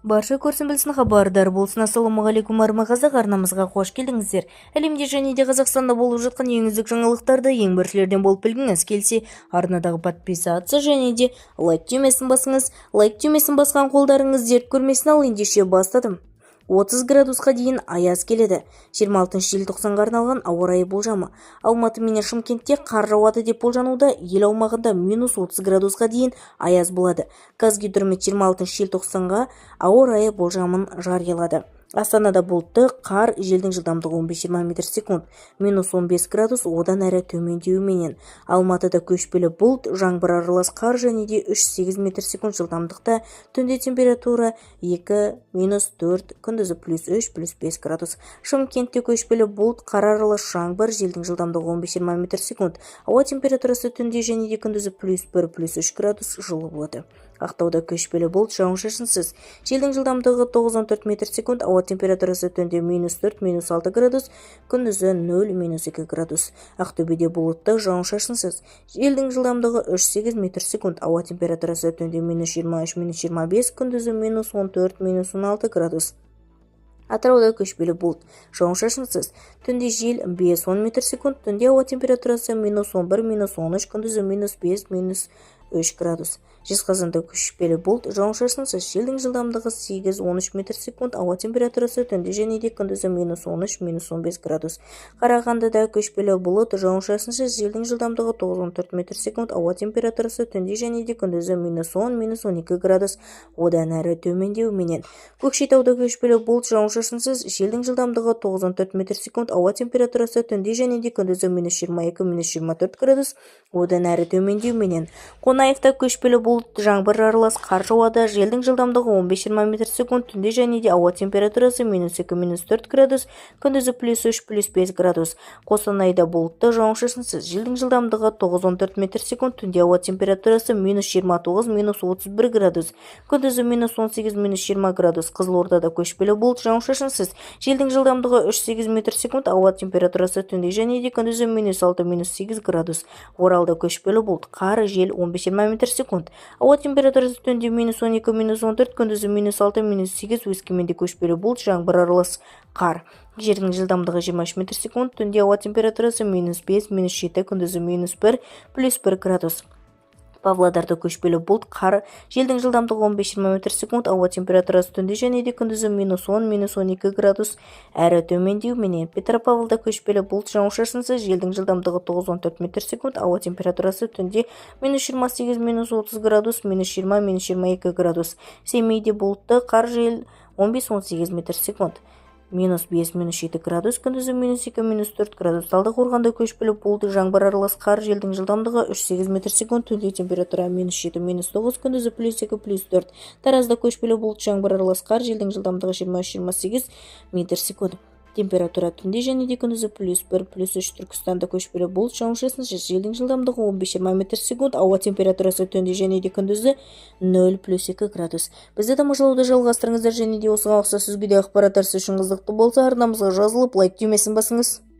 Барша көрсін, білсін, хабардар болсын! Ассалаумағалейкум, Арма Қазақ арнамызға қош келдіңіздер! Әлемде және де Қазақстанда болып жатқан ең үздік жаңалықтарды ең біріншілерден болып білгіңіз келсе, арнадағы подписаться және де лайк түймесін басыңыз. Лайк түймесін басқан қолдарыңыз дерт көрмесін. Ал ендеше, бастадым. 30 градусқа дейін аяз келеді. 26 желтоқсанға арналған ауа райы болжамы. Алматы мен Шымкентте қар жауады деп болжануда. Ел аумағында минус 30 градусқа дейін аяз болады. Қазгидромет 26 желтоқсанға ауа райы болжамын жариялады. Астанада бұлтты, қар, желдің жылдамдығы 15-20 метр секунд, минус 15 градус, одан әрі төмендеуіменен. Алматыда көшпелі бұлт, жаңбыр аралас қар және де 3-8 метр секунд жылдамдықта. Түнде температура 2, минус 4, күндізі плюс 3, плюс 5 градус. Шымкентте көшпелі бұлт, қар аралас жаңбыр, желдің жылдамдығы 15-20 метр секунд. Ауа температурасы түнде және де күндізі плюс 1, плюс 3 градус жылы болады. Ақтауда көшпелі бұлт, жауын-шашынсыз, желдің жылдамдығы 9-14 метр секунд. Ауа температурасы түнде минус 4, минус 6 градус, күндізі 0, минус 2 градус. Ақтөбеде бұлтты, жауын-шашынсыз, желдің жылдамдығы 3-8 метр секунд. Ауа температурасы түнде минус 23, минус 25, күндізі минус 14, минус 16 градус. Атырауда көшпелі бұлт, жауын-шашынсыз, түнде жел 5-10 метр секунд. Түнде ауа температурасы минус 11, минус 13, күндізі минус 5, минус 3 градус. Жезқазғанда көшпелі бұлт, жауын-шашынсыз, желдің жылдамдығы 8-13 метр секунд. Ауа температурасы түнде және де күндізі минус 13, минус 15 градус. Қарағандыда көшпелі бұлт, жауын-шашынсыз, желдің жылдамдығы 9-14 метр секунд. Ауа температурасы түнде және де күндізі минус 10, минус 12 градус, одан әрі төмендеуіменен. Көкшетауда көшпелі бұлт, жауын-шашынсыз, желдің жылдамдығы 9-14 метр секунд. Ауа температурасы түнде және де күндізі минус 22, минус 24 градус, одан әрі төмендеуіменен. Қонаевта көшпелі бұлт, жаңбыр аралас қар жауады. Желдің жылдамдығы 15-20 метр секунд. Түнде және де ауа температурасы минус 2, минус 4 градус, күндізі плюс 3, плюс 5 градус. Қостанайда бұлтты, жауын-шашынсыз, желдің жылдамдығы 9-14 метр секунд. Түнде ауа температурасы минус 29, минус 31 градус, күндізі минус 18, минус 20 градус. Қызылордада көшпелі бұлт, жауын-шашынсыз, желдің жылдамдығы 3-8 метр секунд. Ауа температурасы түнде және де күндізі минус 6, минус 8 градус. Оралда көшпелі бұлт, қар, жел 15-20 метр секунд. Ауа температурасы түнде минус 12, минус 14, күндізі минус 6, минус 8. Өскеменде көшпелі бұлт, жаңбыр аралас қар, желдің жылдамдығы 23 метр секунд. Түнде ауа температурасы минус 5, минус 7, күндізі минус 1, плюс 1 градус. Павлодарда көшпелі бұлт, қар, желдің жылдамдығы 15-20 метр секунд. Ауа температурасы түнде және де күндізі минус 10, минус 12 градус, әрі төмендеуменен. Петропавлда көшпелі бұлт, жауын-шашынсыз, желдің жылдамдығы 9-14 метр секунд. Ауа температурасы түнде минус 28, минус 30 градус, минус 20, минус 22 градус. Семейде бұлтты, қар, жел 15-18 метр секунд, минус 5, минус 7 градус, күндізі минус 2, минус 4 градус. Талдықорғанда көшпелі бұлт, жаңбыр аралас қар, желдің жылдамдығы 3-8 метр секунд. Түнде температура минус 7, минус 9, күндізі плюс 2, плюс 4. Таразда көшпелі бұлт, жаңбыр аралас қар, желдің жылдамдығы 23-28 метр секунд. Температура түнде және де күндізі плюс 1, плюс 3. Түркістанда көшпелі бұлт, жауын-шашынсыз, желдің жылдамдығы 15-20 метр секунд. Ауа температурасы түнде және де күндізі 0, плюс 2 градус. Бізді тамашалауды жалғастырыңыздар және де осыған ұқсас өзге де ақпараттар сіз үшін қызықты болса, арнамызға жазылып, лайк түймесін басыңыз.